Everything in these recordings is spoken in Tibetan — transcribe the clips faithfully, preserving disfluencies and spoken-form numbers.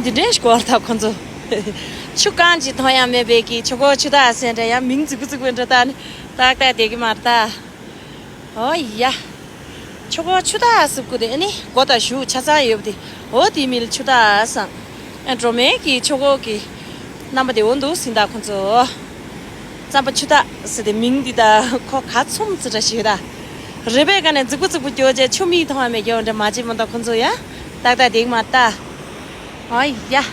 དེ་འདྲའི་སྐོར་ད་ཁོ་ཚོ་ཆུ་རྐང་གཅིག་མཐོང་ཡ་མེད་པའི་གི་ཆུ་ཁོག་ཆུ་ཐག་ཟེར་འདྲ་ཡ་མིང་རྫིག་པོ་རྫིག་པོ་འདྲ་ད་ནི་ཏག་ཏག་བསྡད་གི་མ་རེད་ད། ཨོ་ཡ། ཆུ་ཁོག་ཆུ་ཐག་ཟེར་གོ་དེ་ཨ་ནི་སྒོ་དང་གཞུག་ཆ་ཚང་ཡོད་པ་དེ། འོ་དེ་མིང་ལ་ཆུ་ཐག་ཟེར། ཨ་སྒྲོལ་མའི་གི་ཆུ་ཁོག་གི་རྣམ་པ་དེ་འོ་འདུག་ཟིན་ད་ཁོ་ཚོ། རྩམ་པ་ཆུ་ཐག་ཟེར་དེ་མིང་འདི་ད་ཁོ་ག་ཚོམ་ཙི་འདྲ་ཞིག་ད། རེ་བའི་ཀ་ནས་རྫིག་པོ་རྫིག་པོ་སྐྱོ་བྱས་ཆུ་མིག་མཐོང་བ་མེད་སྐྱོ་འདྲ་མ་བྱེད་མོ་ད་ཁོ་ཚོ་ཡ། ཏག་ཏག་བསྡད་གི་མ་རེད་ད། ཨོ་ཡ།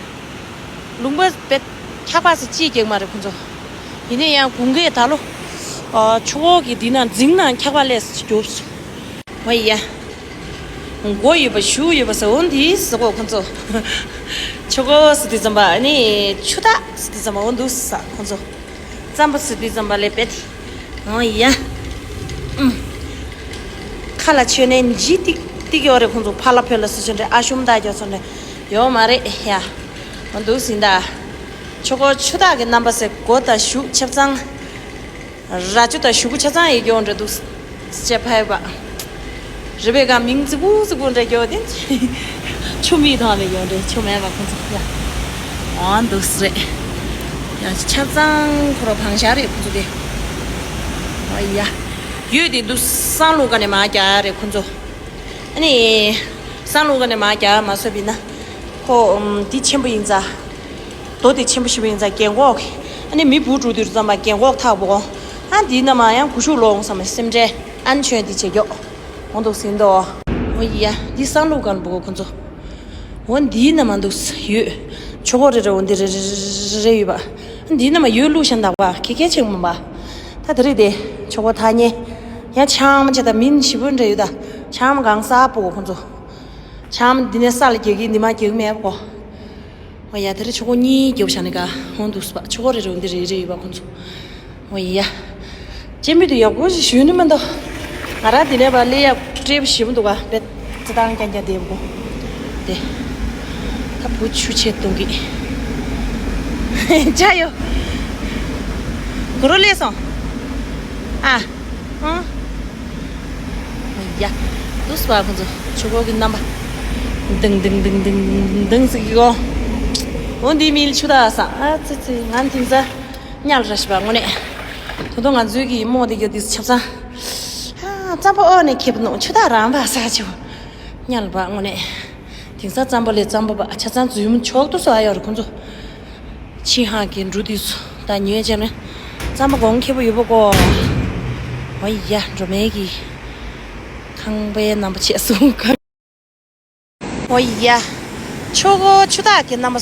ལུང་པ་བེད་འཁྱག་པ་སེ་ཅིག་རྒྱག་མ་རེད་ཁོ་ཚོ། ཡིན་ན་ཡང་དགུན་ཁའི་ད་ལོ། ཨ་ཆུ་ཁོག་གི་འདི་ན་རྫིང་ན་འཁྱག་པ་ལས་སེ་རྒྱོབ་སོང་། ཨོ་ཡ། མགོ་ཡོད་པ་གཞུ་ཡོད་པ་ཟེར་འོ་འདི་ཟེར་གོ་ཁོ་ཚོ། ཆུ་ཁོག་ཟེར་དུས་ཙམ་པ་ཨ་ནི་ཆུ་ཐག་ཟེར་དུས་ཙམ་པ་འོ་འདུག་ཟེར་ཁོ་ཚོ། རྩམ་པ་ཟེར་དུས་ཙམ་པ་ལས་བེད། ཨོ་ཡ། ཨུམ། ཁ་ལ་མཆོད་ནས་འཇི་ཏིག་ཏིག་ཡོད་རེད་ཁོང་ཚོ། ཕ་ལ་ཕོ་ལ་སུ་ཆོ་འདྲེ་ཨ་ཤུམ་ད་རྒྱོ་སོ་འདྲེ་ཡོད་མ་རེད་ཡ། འོ་འདུག་ཟིན་ད། ཆུ་ཁོག་ཆུ་ཐག་གི་རྣམ་པ་ཟེར་སྒོ་དང་གཞུག་ཆབ་ཚང་། རྭ་ཅོ་དང་གཞུག་གུ་ཆ་ཚང་ཡི་གེ་འོང་འདྲ་འདུག་ཅེས་ཕ་ཡི་བ། རི་བའི་སྒང་མིང་རྫིག་པོ་རྫིག་པོ་འདྲ་གྱོ་དེ། ཆུ་མིག་ཐང་ལ་ཡོང་འདྲ་ཆུ་མེད་པ་ཁོང་ཚོ་ཡ། འོང་འདུག་རེད། ཡ་ཆ་ཚང་ཁོ་ར་བང་ཤ་རེད་ཁོང་ཚོ་དེ། ཨ་ཡ། ཡོད་དེ་འདུག་སང་ལུག་ག་ནས་མ་རྒྱག་རེད་ཁོང་ཚོ། ཨ་ནི། སང་ལུག་ག་ནས་མ་རྒྱག་མ་སོས་པིན་ན། ཁོ། འདི་ཆེན་པོ་ཡིན་ཙང་། རྡོ་དེ་ཆེན་པོ་ཞིག་ཡིན་ཙང་རྒན་གོག་ཨ་ནི་མི་བུ་འགྲོ་དུས་ཙམ་པ་རྒན་གོག་ཐག་པོ། ཨ་འདི་ན་མ་ཡང་གུ་ཤུག་ལོང་བསམ་པའི་སེམས་ཁྲལ་ཨན་ཆོན་འདི་བྱེད་མགྱོགས། འོ་འདུག་ཟིན་ཏོ། འོ་ཡ་འདི་སང་ལུག་གང་པོ་ཁོ་ཚོ། འོ་འདི་ན་མ་འདུག་ཡོད། ཆོ་གོ་རེ་རེ་འོ་འདི་རེ་རེ་རེ་ཡོད་པ། འདི་ན་མ་ཡོད་ལུག་ཤ་འདག་པ་ཁེ་ཁེ་ཆེང་མ་པ། ད་དེ་རེད་དེ། ཆོ་གོ་ཐ་ཉེ། ཡང་ཆང་མ་ཆེ་ད་མིན་ཞི་བོ་འདྲ་ཡོད་ད། ཆང་མ་གང་ས་པོ་ཁོ་ཚོ། ཆང་མ་འདི་ནས་ས་ལ་རྒྱག་གི་འདི་མ་རྒྱག་མེད་པ་གོ། ཨོ་ཡ་དེ་རིང་ཆོ་གོ་གཉིས་རྒྱབ་བཞག་ནས་ག་འོང་འདུག་སུ་པ་ཆོ་གོ་རེ་རེ་འོང་འདི་རེ་རེ་ཡོད་པ་ཁོང་ཚོ། ཨོ་ཡ། ཅེ་མི་དུ་ཡག་པོ་ཞིག་ཞུས་ནི་མི་འདུག་ང་རང་འདི་ནས་པ་ལས་ཡག་སྤྲེལ་པོ་ཞིག་མི་འདུག་ག་བེད་ཙི་ཏང་རྐྱང་རྐྱང་བསྡད་པོ། དེ། ད་བུ་ཆུ་ཆེ་གཏོང་གི་ཅ་ཡོ། གུ་རུ་ལས་སོང་། ཨ། ཨ། ཡ། དུས་པ་ཁོང་ཚོ་ཆུ་ཁོག་གི་རྣམ་པ། དིང་དིང་དིང་དིང་དིང་ཟིག་གི་གོ། འོ་འདི་མིལ་ཆུ་ད་ས་ཨ་ཙི་ཙི་ང་དེང་ས་ཉལ་ར་ཤི་པ་དངོས་གནས། ད་དུང་ང་ཚོའི་གི་རྨོ་དེ་གི་དུས་ཆབ་ས། ཨ་རྩམ་པ་ཨོ་ནས་ཁེབས་ནོ་ཆུ་ད་རང་པ་ས་ཆུ། ཉལ་པ་དངོས་གནས། དེང་སང་རྩམ་པ་ལས་རྩམ་པ་པ་ཆ་ཚང་འཛུལ་མི་ཆོག་ཏུ་སོ་ཨ་ཡོ་རེ་ཁོང་ཚོ། ཆི་ཧང་གི་འབྲུ་དུས་སུ་ད་ཉོས་བྱས་ནས་རྩམ་པ་གོང་ཁེ་པོ་ཡོད་པ་གོ། ཨོ་ཡ་འགྲོ་མེད་ཀྱི་ཁང་པའི་རྣམ་པ་ཆེ་སོང་ག་ཨོ་ཡ། ཆོ་གོ་ཆུ་ཐག་གི་རྣམ་པ་